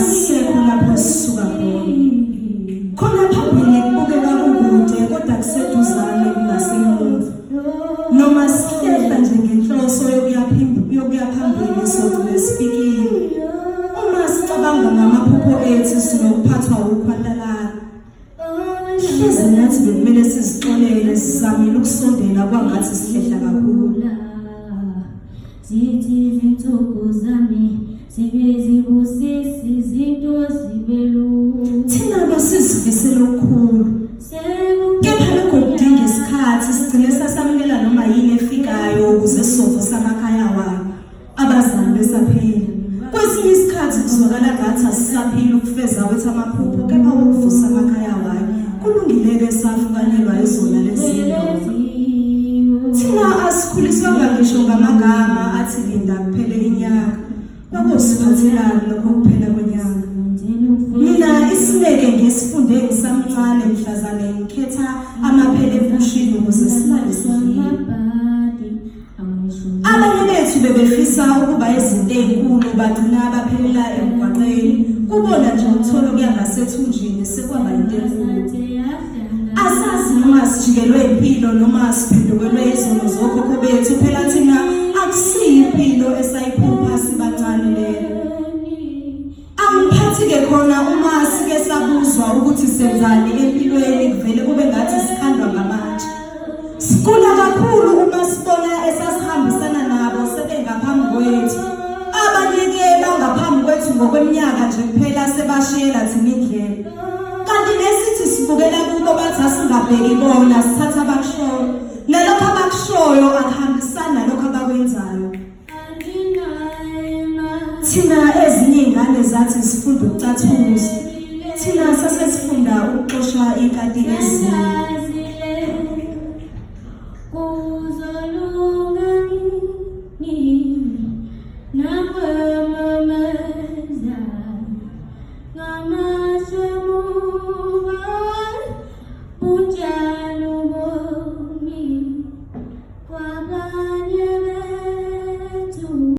Asisekho lapho sisuka khona. Khona phambili kubukeka kukude kodwa kuseduzane kunasemuva. Noma sihlehla nje ngenhloso yokuya phambili sogcine sifikile. Uma sicabanga ngamaphupho ethu sinokuphathwa wukhwantalala. Hleze nathi bekumele sizixolele sizamile ukusondela kwangathi sihlehla kakhulu. Zithi izinsuku zami zibe zibusisi izinto zibe lula. Thina besizifisela okukhulu. Kepha lokho kudinga isikhathi sigcine sasamukela noma yini efikayo ukuze sizovusa amakhaya wayo. Abazali besaphila. Kwesinye isikhathi kuzwakala ngathi asisaphili ukufeza kwethu amaphupho kepha ukuvusa amakhaya wayo. Kulungile-ke safukanelwa izona lezi. Thina asikhuliswanga ngisho ngamagama athi linda kuphele inyaka. Kwakuziphathelani lokho kuphela konyaka. Mina isineke ngisifunde ngisamncane mhlazane ngikhetha amaphele ebushini ukuze silale sidlile. Abanye bethu bebefisa ukuba izinto ezinkulu bagcina baphelela emgwaqeni. Kubona nje ukuthola okuya ngasethunjini sekwaba into enkulu. Asazi noma sijikelwe impilo noma siphendukelwe izono zokhokho bethu phela thina akusiyo impilo esayiphupha sibancane leyo. Angiphathi-ke khona uma sike sabuzwa ukuthi senzani empilweni kuvele kube ngathi sikhandwa ngamatshe. Sigula kakhulu uma sibona esasihambisana nabo sebengaphambi kwethu. Abanye-ke bangaphambi kwethu ngokweminyaka nje kuphela sebashiyela thina indlela. Kanti nesithi sibukela kubo bathi asingabheki bona sithatha abakushoyo. Nalokho abakushoyo akuhambisani nalokho abakwenzayo. Thina ezinye iy'ngane